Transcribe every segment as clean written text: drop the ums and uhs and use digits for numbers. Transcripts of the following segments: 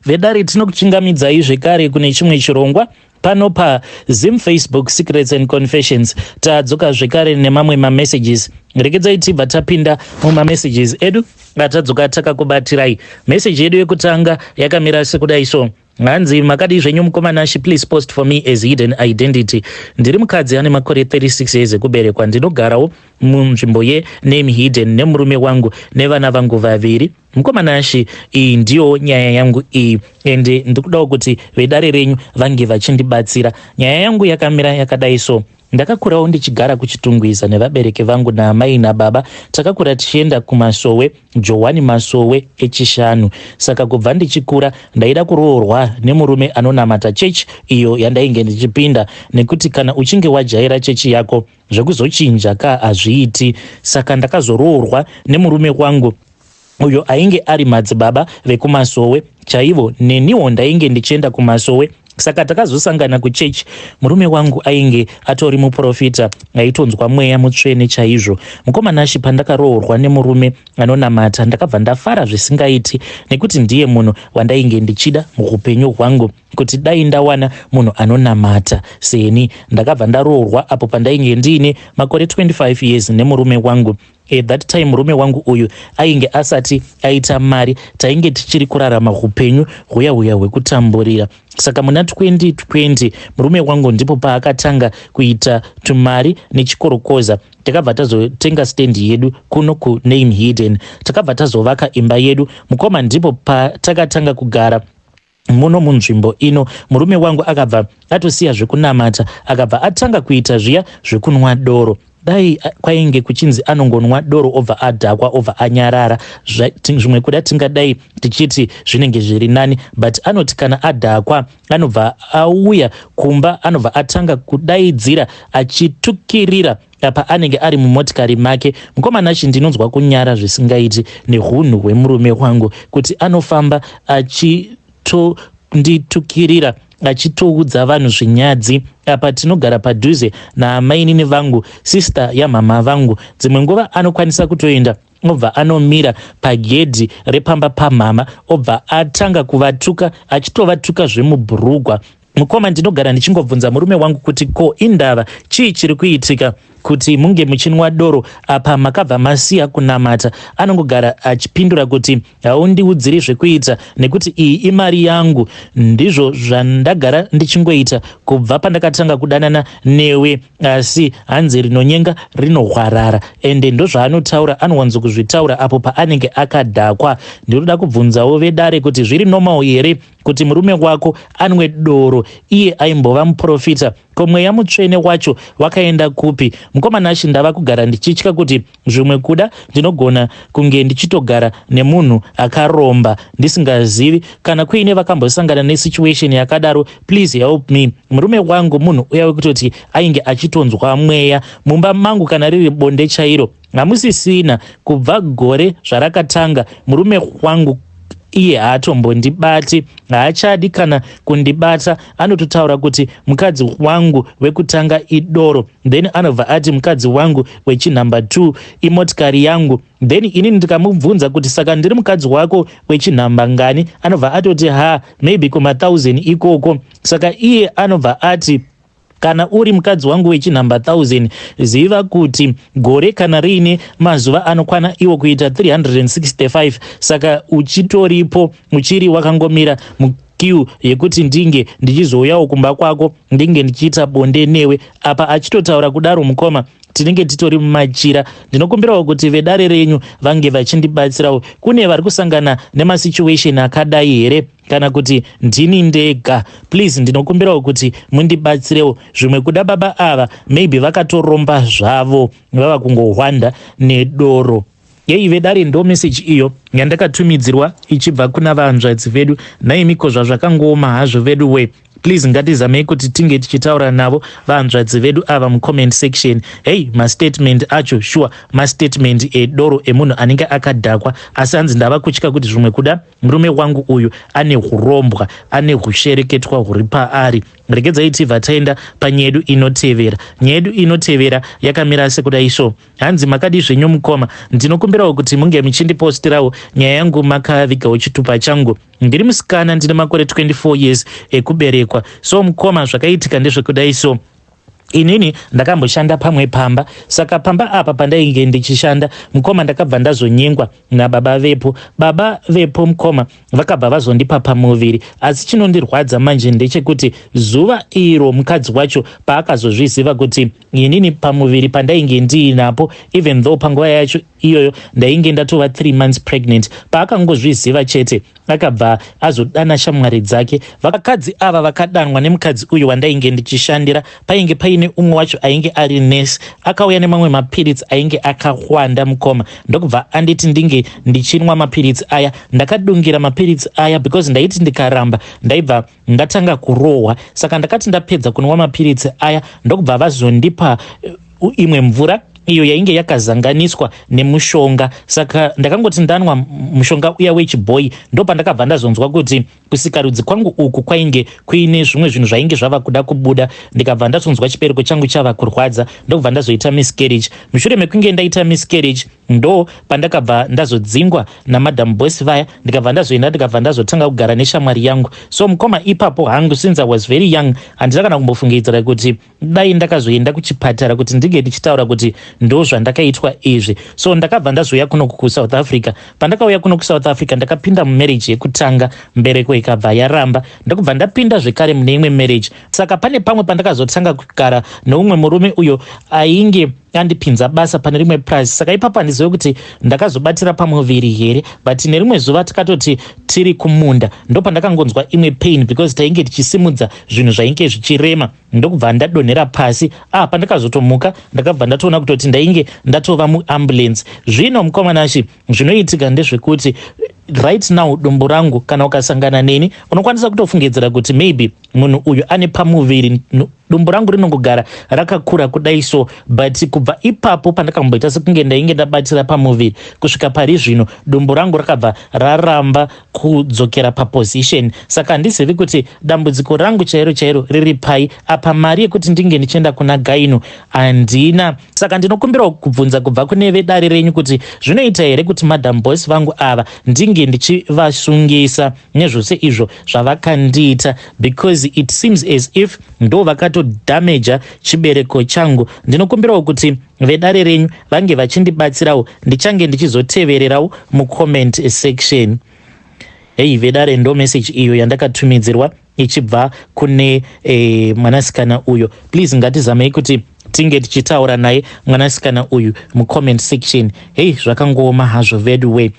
Vedare, tinokuchingamidzai zvekare kune chimwe chirongwa pano paZim Facebook Secrets and Confessions. Tadzoka zvekare nemamwe mamessages. Rekedzai tibva tapinda mumamessages edu atadzoka takakubatirai. Meseji yedu yekutanga yakamira sekudai so. Hanzi, "Makadii zvenyu mukoma Nashi? Please post for me as hidden identity. Ndiri mukadzi ane makore 36 years ekuberekwa. Ndinogarawo munzvimbo yename hidden nemurume wangu nevana vangu vaviri. Mukoma Nashi, iyi ndiyo nyaya yangu iyi, ende ndikudawo kuti vedare renyu vange vachindibatsira. Nyaya yangu yakamira yakadai so. Ndakakurawo ndichigara kuChitungwiza nevabereki vangu naamai nababa. Takakura tichienda kumasowe, Johani Masowe eChishanu. Saka kubva ndichikura ndaida kuroorwa nemurume anonamata chechi iyo yandainge ndichipinda, nekuti kana uchinge wajaira chechi yako, zvekuzochinja ka hazviiti. Saka ndakazoroorwa nemurume wangu uyo ainge ari madzibaba vekumasowe chaivo. Neniwo ndainge ndichienda kumasowe, saka takazosangana kuchechi. Murume wangu ainge atori muprofita, aitonzwa mweya mutsvene chaizvo. Mukoma Nashi, pandakaroorwa nemurume anonamata, ndakabva ndafara zvisingaiti, nekuti ndiye munhu wandainge ndichida muupenyu hwangu, kuti dai ndawana munhu anonamata seni. Ndakabva ndaroorwa apo pandainge ndiine makore 25 years nemurume wangu. At that time murume wangu uyu ainge asati aita mari, tainge tichiri kurarama upenyu huya huya hwekutamburira. Saka muna 2020 murume wangu ndipo paakatanga kuita tumari nechikorokoza. Takabva tazotenga stendi yedu kuno kuname hidden. Takabva tazovaka imba yedu, mukoma. Ndipo patakatanga kugara muno munzvimbo ino. Murume wangu akabva atosiya zvekunamata, akabva atanga kuita zviya zvekunwa doro. Dai kwainge kuchinzi anongonwa doro obva adhakwa, obva anyarara, zvimwe kuda tingadai tichiti zvinenge zviri nani, but anoti kana adhakwa anobva auya kumba, anobva atanga kudaidzira achitukirira apa anenge ari mumotikari make. Mukoma Nashi, ndinonzwa kunyara zvisingaiti neunhu hwemurume wangu, kuti anofamba achitonditukirira, achitoudza vanhu zvinyadzi. Apa tinogara padhuze naamainini vangu, sister yamama vangu. Dzimwe nguva anokwanisa kutoenda, obva anomira pagedhi repamba pamama, obva atanga kuvatuka, achitovatuka zvemubhurugwa. Mukoma, ndinogara ndichingobvunza murume wangu kuti ko indava, chii chiri kuitika kuti munge muchinwa doro apa makabva masiya kunamata? Anongogara achipindura kuti haundiudziri zvekuita, nekuti iyi imari yangu, ndizvo zvandagara ndichingoita kubva pandakatanga kudanana newe. Asi hanzi rinonyenga rinohwarara, ende ndozvaanotaura, anowanzokuzvitaura apo paanenge akadhakwa. Ndinoda kubvunzawo vedare kuti zviri normal here kuti murume wako anwe doro, iye aimbova muprofita? Ko mweya mutsvene wacho wakaenda kupi? Mukoma Nashi, ndava kugara ndichitya kuti zvimwe kuda ndinogona kunge ndichitogara nemunhu akaromba ndisingazivi. Kana kuine vakambosangana nesituation yakadaro, please help me. Murume wangu munhu uya wekutoti ainge achitonzwa mweya. Mumba mangu kana riri bonde chairo hamusisina kubva gore zvarakatanga. Murume wangu iye haatombondibati, haachadi kana kundibata. Anototaura kuti mukadzi wangu wekutanga idoro, then anobva ati mukadzi wangu wechinhamba 2 imotikari yangu. Then inini ndikamubvunza kuti saka ndiri mukadzi wako wechinhamba ngani, anobva atoti ha, maybe kuma1000 ikoko. Saka iye anobva ati kana uri mukadzi wangu wechinhamba 1000, ziva kuti gore kana riine mazuva anokwana iwo kuita 365, saka uchitoripo, uchiri wakangomira muqueue yekuti ndinge ndichizouyawo kumba kwako, ndinge ndichiita bonde newe. Apa achitotaura kudaro, mukoma, tinenge titori mumachira. Ndinokumbirawo kuti vedare renyu vange vachindibatsirawo. Kune vari kusangana nemasituation akadai here, kana kuti ndini ndega? Please, ndinokumbirawo kuti mundibatsirewo. Zvimwe kuda baba ava maybe vakatoromba zvavo, vava kungohwanda nedoro. Yei vedare, ndo meseji iyo yandakatumidzirwa ichibva kuna vanzvadzi vedu. Naimiko, zvazvakangooma hazvo vedu we. Please, ngatizamei kuti tinge tichitaura navo vanzvadzi vedu ava mucomment section. Hei, mastatement acho sure, mastatement edoro emunhu anenge akadhakwa. Asi hanzi ndava kutya kuti zvimwe kuda murume wangu uyu ane urombwa, ane ushereketwa huri paari. Regedzai tibva taenda panyaya yedu inotevera. Nyaya yedu inotevera yakamira sekudai so. Hanzi, "Makadi zvenyu mukoma? Ndinokumbirawo kuti munge muchindipostirawo nyaya yangu makavigawo chitupa changu. Ndiri musikana, ndine makore 24 years ekuberekwa. So mukoma, zvakaitika ndezvekudai. So inini ndakamboshanda pamwe pamba. Saka pamba apa pandainge ndichishanda, mukoma, ndakabva ndazonyengwa nababa vepo. Baba vepo, mukoma, vakabva vazondipa pamuviri. Asi chinondirwadza manje ndechekuti zuva iro mukadzi wacho paakazozviziva kuti inini pamuviri pandainge ndiinapo, even though panguva yacho iyoyo ndainge ndatova 3 months pregnant, paakangozviziva chete, akabva azodana shamwari dzake. Vakadzi ava vakadanwa nemukadzi uyu wandainge ndichishandira, painge paine umwe wacho ainge ari nesi, akauya nemamwe mapiritsi ainge akawanda, mukoma, ndokubva anditi ndinge ndichinwa mapiritsi aya. Ndakadungira mapiritsi aya because ndaiti ndikaramba ndaibva ndatanga kurohwa. Saka ndakati ndapedza kunwa mapiritsi aya, ndokubva vazondipa imwe mvura iyo yainge yakazanganiswa nemushonga. Saka ndakangoti ndanwa mushonga uya wechibhoyi, ndopandakabva ndazonzwa kuti kusikarudzi kwangu uku kwainge kuine zvimwe zvinhu zvainge zvava kuda kubuda. Ndikabva ndatonzwa chibereko changu chava kurwadza, ndokubva ndazoita miscarriage. Mushure mekunge ndaita miscarriage, ndo pandakabva ndazodzingwa namadam boss vaya. Ndikabva ndazoenda, ndikabva ndazotanga kugara neshamwari yangu. So mukoma, ipapo hangu, since I was very young, handina kana kumbofungidzira kuti dai ndakazoenda kuchipatara kuti ndinge ndichitaura kuti ndo zvandakaitwa izvi. So ndakabva ndazouya kuno kuSouth Africa. Pandakauya kuno kuSouth Africa, ndakapinda mumarriage yekutanga, mbereko ikabva yaramba. Ndokubva ndapinda zvekare mune imwe marriage. Saka pane pamwe pandakazotanga kugara neumwe murume uyo ainge andipinza basa pane rimwe purazi. Saka ipapo handizive kuti ndakazobatira pamuviri here, but nerimwe zuva tikatoti tiri kumunda, ndopandakangonzwa imwe pain because tainge tichisimudza zvinhu zvainge zvichirema, ndokubva ndadonhera pasi. Ah, pandakazotomuka, ndakabva ndatoona kutoti ndainge ndatova muambulance. Zvino mukoma Nashe, zvinoitika ndezvekuti right now dumbu rangu, kana ukasangana neni, unokwanisa kutofungidzira kuti maybe munhu uyu ane pamuviri. Dumbu rangu rinongogara rakakura kudai. So but kubva ipapo pandakamboita sekunge ndainge ndabatira pamuviri kusvika pari zvino, dumbu rangu rakabva raramba kudzokera paposition. Saka handizivi kuti dambudziko rangu chairo chairo riri pai. Apa mari yekuti ndinge ndichienda kuna gynae handina. Saka ndinokumbirawo kubvunza kubva kune vedare renyu kuti zvinoita here kuti madam boss vangu ava ndinge ndichivasungisa nezvose izvo zvavakandiita, because it seems as if ndo vakatodhameja chibereko changu. Ndinokumbirawo kuti vedare renyu vange vachindibatsirawo. Ndichange ndichizotevererawo mucomment section. Hei vedare, ndo message iyo yandakatumidzirwa ichibva kune mwanasikana uyo. Please, ngatizamei kuti tinge tichitaura naye mwanasikana uyu mucomment section. Hei, zvakangooma hazvo vedu way.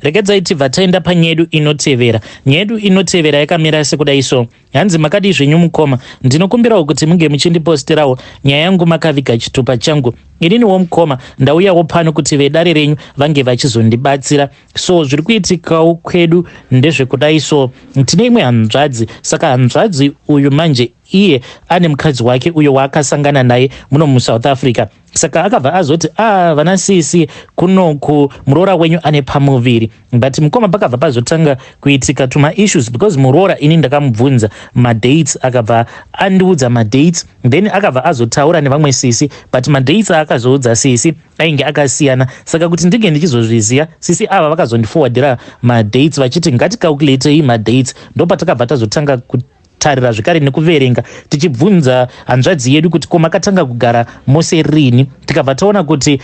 Regedzai tibva taenda panyedu inotevera. Nyedu inotevera yakamira sekudai. So hanzi, "Makadii zvenyu mukoma? Ndinokumbirawo kuti munge muchindiposterawo nyaya yangu makaviga chitupa changu. Ininiwo mukoma, ndauyawo pano kuti vedare renyu vange vachizondibatsira. So zviri kuitikawo kwedu ndezvekudai. So tine imwe hanzvadzi. Saka hanzvadzi uyu manje, iye ane mukadzi wake uyo waakasangana naye muno muSouth Africa. Saka akabva azoti, 'A ah, vana sisi kunoku, muroora wenyu ane pamuviri.' But mukoma, pakabva pazotanga kuitika tuma issues because muroora ini ndakamubvunza madates, akabva andiudza madates. Then akabva azotaura nevamwe sisi, but madates aakazoudza sisi ainge akasiyana. Saka kuti ndinge ndichizozviziva, sisi ava vakazondiforwardira madates vachiti ngaticalculatei madates. Ndopatakabva tazotanga kutarira zvekare nekuverenga, tichibvunza hanzvadzi yedu kuti ko makatanga kugara mose rini. Tikabva taona kuti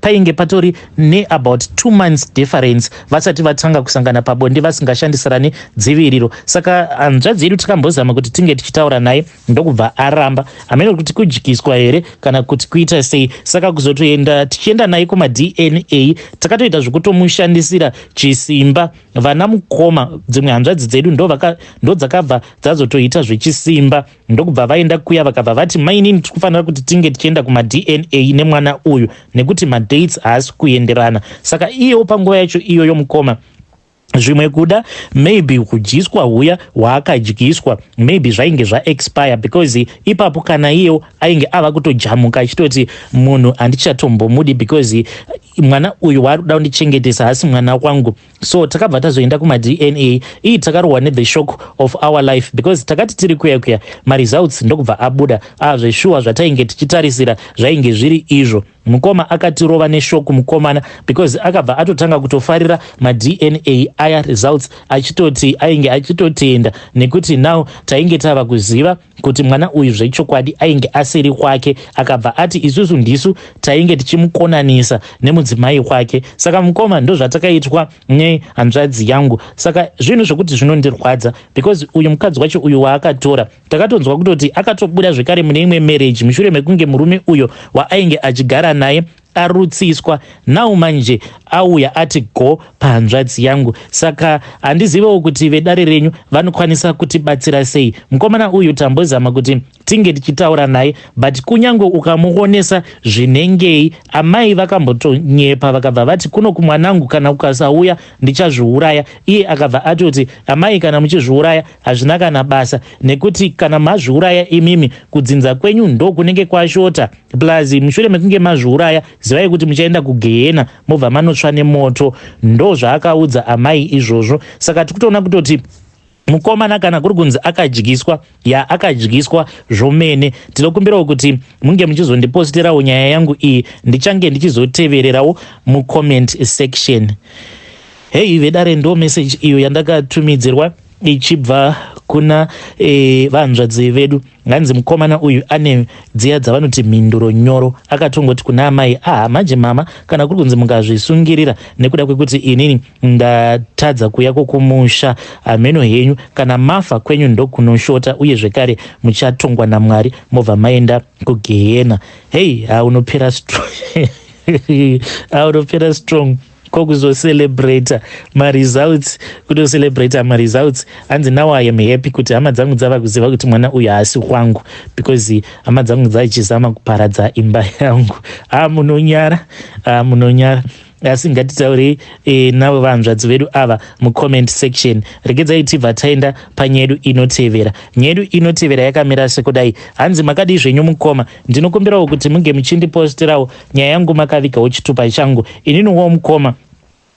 painge patori neabout 2 months difference vasati vatanga kusangana pabonde vasingashandisirani dziviriro. Saka hanzvadzi yedu takambozama kuti tinge tichitaura naye, ndokubva aramba. Hamene kuti kudyiswa here kana kuti kuita sei. Saka kuzotoenda tichienda naye kumaDNA, takatoita zvekutomushandisira chisimba. Vana mukoma, dzimwe hanzvadzi dzedu ndo dzakabva dzazotoita zvechisimba, ndokubva vaenda kuya, vakabva vati, 'Mainini, tiri kufanira kuti tinge tichienda kumaDNA nemwana uyu nekuti madates haasi kuenderana.' Saka iyewo panguva yacho iyoyo, mukoma, zvimwe kuda maybe kudyiswa huya hwaakadyiswa, maybe zvainge zvaexpire, because ipapo kana iyewo ainge ava kutojamuka achitoti munhu handichatombomudi because mwana uyu waari kuda kundichengetesa haasi mwana wangu. So takabva tazoenda kumaDNA iyi, takarohwa nethe shock of our life because takati tiri kuya kuya, maresults ndokubva abuda. Azveshuwa, zvatainge tichitarisira zvainge zviri izvo. Mukoma akatirova neshock mukomana, because akabva atotanga kutofarira maDNA aya results, achitoti ainge achitotenda nekuti now tainge tava kuziva kuti mwana uyu zvechokwadi ainge asiri kwake. Akabva ati isusu ndisu tainge tichimukonanisa nemudzimai wake. Saka mukoma, ndo zvatakaitwa nehanzvadzi yangu. Saka zvinhu zvokuti zvinondirwadza, because uyu mukadzi wacho uyu waakatora, takatonzwa kutoti akatobuda zvekare mune imwe marriage mushure mekunge murume uyo waainge achigara naye arutsiswa. Now manje auya ati go pahanzvadzi yangu. Saka handizivewo kuti vedare renyu vanokwanisa kutibatsira sei. Mukomana uyu tambozama kuti tinge tichitaura naye, but kunyange ukamuonesa zvinengei, amai vakambotonyepa, vakabva vati kuno kumwanangu, "Kana ukasauya ndichazviuraya." Iye akabva atoti, "Amai, kana muchizviuraya hazvina kana basa, nekuti kana mazviuraya imimi, kudzinza kwenyu ndo kunenge kwashota. Plus mushure mekunge mazviuraya, zivai kuti muchaenda kugehena, mobva manotsva nemoto." Ndo zvaakaudza amai izvozvo. Saka tikutoona kutoti mukomana, kana kuri kunzi akadyiswa, ya, akadyiswa zvomene. Tinokumbirawo kuti munge muchizondiposterawo nyaya yangu iyi, ndichange ndichizotevererawo mucomment section. Hei vedare, ndo message iyo yandakatumidzirwa ichibva kuna vanzvadzi vedu. Nganzi mukomana uyu ane dziya dzavanoti mhinduro nyoro. Akatongoti kuna amai, "Aha, manje mama, kana kuri kunzi mungazvisungirira nekuda kwekuti inini ndatadza kuya kwokumusha, hameno henyu. Kana mafa kwenyu ndokunoshota, uye zvekare muchatongwa naMwari, mobva maenda kugehena." Hei, haunopera strong, haunopera strong. Kokuzocelebrata maresults, kutocelebrata maresults. Hanzi, "Now I am happy kuti hama dzangu dzava kuziva kuti mwana uyu haasi kwangu, because hama dzangu dzaichizama kuparadza imba yangu." A, munonyara, a, munonyara. Asi ngatitaurei navo vanzvadzi vedu ava mucomment section. Regedzai tibva taenda panyedu inotevera. Nyedu inotevera yakamira sekudai. Hanzi, "Makadii zvenyu mukoma? Ndinokumbirawo kuti munge muchindiposterawo nyaya yangu makavigawo chitupa changu. Ininiwo mukoma,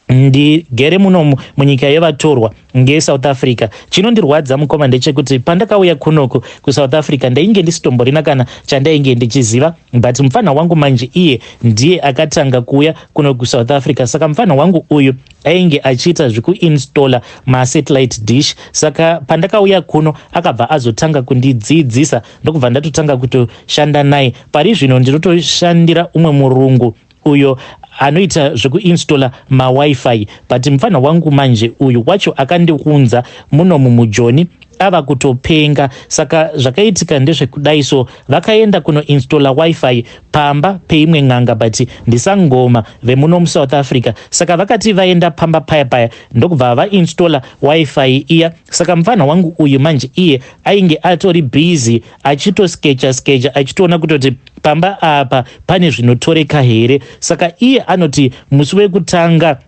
ndigere munomu munyika yevatorwa ngeSouth Africa. Chinondirwadza mukoma ndechekuti pandakauya kunoku kuSouth Africa, ndainge ndisitomborina kana chandainge ndichiziva, but mufana wangu manje iye ndiye akatanga kuuya kuno kuSouth Africa. Saka mufana wangu uyu ainge achiita zvekuinstalla masatellite dish. Saka pandakauya kuno akabva azotanga kundidzidzisa, ndokubva ndatotanga kutoshanda naye. Pari zvino ndinotoshandira umwe murungu uyo anoita zvekuinstalla maWiFi. But mufana wangu manje uyu wacho akandiunza munomu mujoni ava kutopenga. Saka zvakaitika ndezvekudai so, vakaenda kunoinstalla WiFi pamba peimwe n'anga, but ndisangoma vemuno muSouth Africa. Saka vakati vaenda pamba paya paya, ndokubva vainstalla WiFi iya. Saka mufana wangu uyu manje iye ainge atori busy achitoskecha skecha, achitoona kutoti pamba apa pane zvinotoreka here. Saka iye anoti musi wekutanga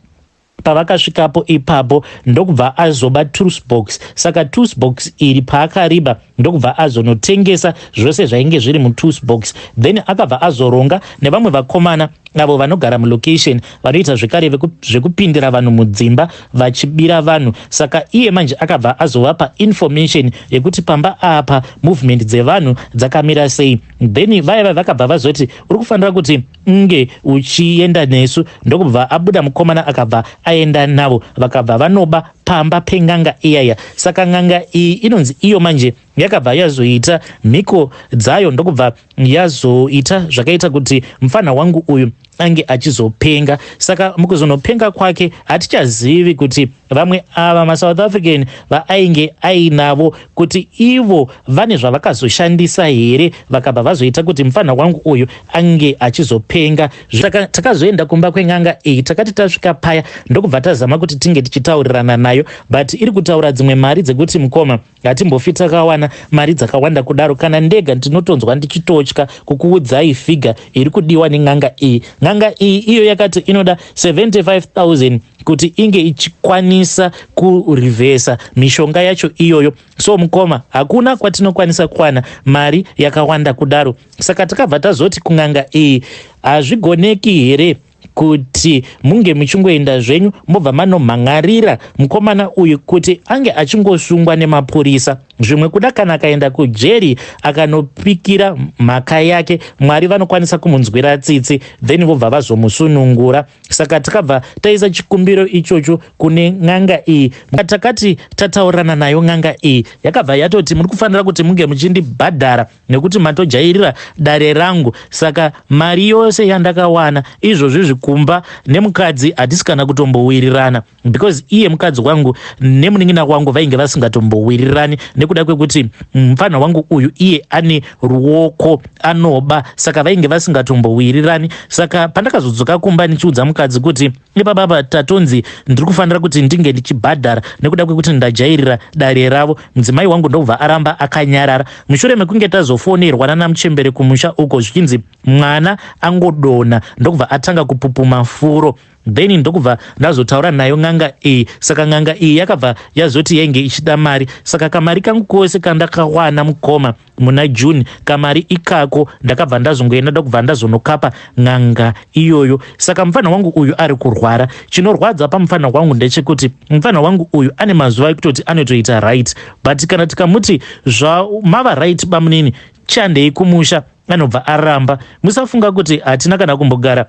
pavakasvikapo ipapo, ndokubva azoba toolbox. Saka toolbox iri paakariba, ndokubva azonotengesa zvose zvainge zviri mutoolbox. Then akabva azoronga nevamwe vakomana avo vanogara mulocation, vanoita zvekare zvekupindira vanhu mudzimba vachibira vanhu. Saka iye manje akabva azovapa information yekuti pamba apa movement dzevanhu dzakamira sei. Then vaiva vakabva vazoti, 'Uri kufanira kuti unge uchienda nesu.' Ndokubva abuda mukomana, akabva aenda navo, vakabva vanoba pamba peng'anga iyaya. Saka n'anga iyi inonzi iyo manje yakabva yazoita mhiko dzayo, ndokubva yazoita zvakaita kuti mufana wangu uyu ange achizopenga. Saka mukuzonopenga kwake, hatichazivi kuti vamwe ava maSouth African vaainge ainavo, kuti ivo vane zvavakazoshandisa here, vakabva vazoita kuti mufana wangu uyu ange achizopenga. Saka takazoenda kumba kwen'anga iyi. Takati tasvika paya, ndokubva tazama kuti tinge tichitaurirana nayo, but iri kutaura dzimwe mari dzekuti mukoma, hatimbofi takawana mari dzakawanda kudaro. Kana ndega ndinotonzwa ndichitotya kukuudzai figure iri kudiwa nen'anga iyi. N'anga iyi iyo yakati inoda 75 000 kuti inge ichikwanisa kurivhesa mishonga yacho iyoyo. So mukoma, hakuna kwatinokwanisa kuwana mari yakawanda kudaro. Saka takabva tazoti kun'anga iyi, hazvigoneki here kuti munge muchingoenda zvenyu, mobva manomhan'arira mukomana uyu kuti ange achingosungwa nemapurisa?" Zvimwe kuda kana akaenda kujeri akanopikira mhaka yake, Mwari vanokwanisa kumunzwira tsitsi, then vobva vazomusunungura. Saka takabva taisa chikumbiro ichocho kune n'anga iyi. Takati tataurirana nayo n'anga iyi, yakabva yatoti muri kufanira kuti munge muchindibhadhara nekuti matojairira dare rangu. Saka mari yose yandakawana izvozvi zvikumba nemukadzi hatisi kana kutombowirirana, because iye mukadzi wangu nemunin'ina wangu vainge vasingatombowirirani nekuda kwekuti mufana wangu uyu iye ane ruoko, anoba, saka vainge vasingatombowirirani. Saka pandakazodzoka kumba ndichiudza mukadzi kuti ipapapa tatonzi ndiri kufanira kuti ndinge ndichibhadhara nekuda kwekuti ndajairira dare ravo, mudzimai wangu ndobva aramba akanyarara. Mushure mekunge tazofonerwa nanamuchembere kumusha uko zvichinzi mwana angodonha ndokubva atanga kupupuma furo, then ndokubva ndazotaura nayo n'anga iyi. Saka n'anga iyi yakabva yazoti yainge ichida mari. Saka kamari kangu kose kandakawana, mukoma, muna June, kamari ikako ndakabva ndazongoenda ndokubva ndazonokapa n'anga iyoyo. Saka mufana wangu uyu ari kurwara. Chinorwadza pamufana wangu ndechekuti mufana wangu uyu ane mazuva ekutoti anotoita right, but kana tikamuti zvamava right bamunini, chandei kumusha, anobva aramba. Musafunga kuti hatina kana kumbogara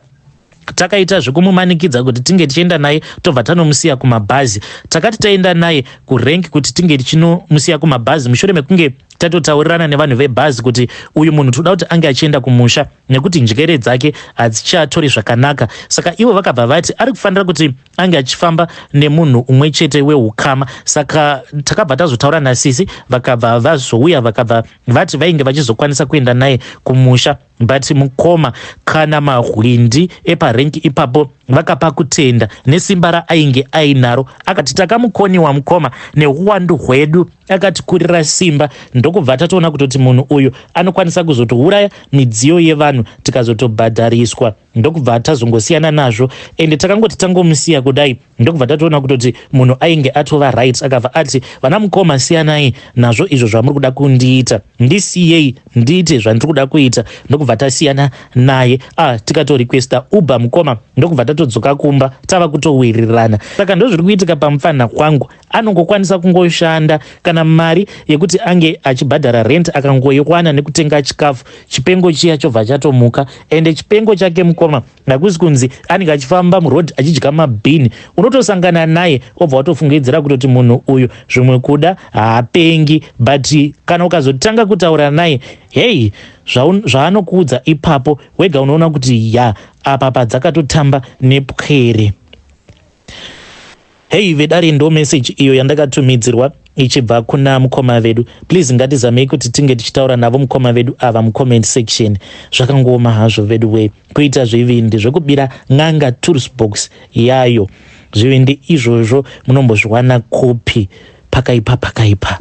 takaita zvekumumanikidza kuti tinge tichienda naye tobva tanomusiya kumabhazi. Takati taenda naye kurenki kuti tinge tichinomusiya kumabhazi, mushure mekunge tatotaurirana nevanhu vebhazi kuti uyu munhu toda kuti ange achienda kumusha nekuti njere dzake hadzichatori zvakanaka. Saka ivo vakabva vati ari kufanira kuti ange achifamba nemunhu umwe chete weukama. Saka takabva tazotaura nasisi, vakabva vazouya, vakabva vati vainge vachizokwanisa kuenda naye kumusha. But mukoma, kana mahwindi eparenki ipapo vakapa kutenda nesimba raainge ainaro. Akati takamukoniwa, mukoma, neuwandu hwedu, akatikurira simba, ndokubva tatoona kutoti munhu uyu anokwanisa kuzotouraya midziyo yevanhu tikazotobhadhariswa, ndokubva tazongosiyana nazvo. Ende takangoti tangomusiya kudai, ndokubva tatoona kutoti munhu ainge atova right. Akabva ati, "Vana mukoma, siyanai nazvo izvo zvamuri kuda kundiita, ndisiyei ndiite zvandiri kuda kuita." Ndokubva tasiyana naye. Ah, tikatorequesta Uber, mukoma, ndokubva tatodzoka kumba tava kutowirirana. Saka ndozviri kuitika pamufana kwangu. Anongokwanisa kungoshanda kana mari yekuti ange achibhadhara rent akangoiwana nekutenga chikafu, chipengo chiya chobva chatomuka. Ende chipengo chake, mukoma, hakusi kunzi anenge achifamba murodhi achidya mabhini. Unotosangana naye obva watofungidzira kutoti munhu uyu zvimwe kuda haapengi, but kana ukazotanga kutaura naye, hei, zvaanokuudza ipapo wega unoona kuti ya, apa padzakatotamba nepwere. Hei vedare, ndo meseji iyo yandakatumidzirwa ichibva kuna mukoma vedu. Please, ngatizamei kuti tinge tichitaura navo mukoma vedu ava mucomment section. Zvakangooma hazvo vedu wei, kuita zvivindi zvekubira n'anga tools box yayo. Zvivindi izvozvo munombozviwana kupi? Pakaipa, pakaipa.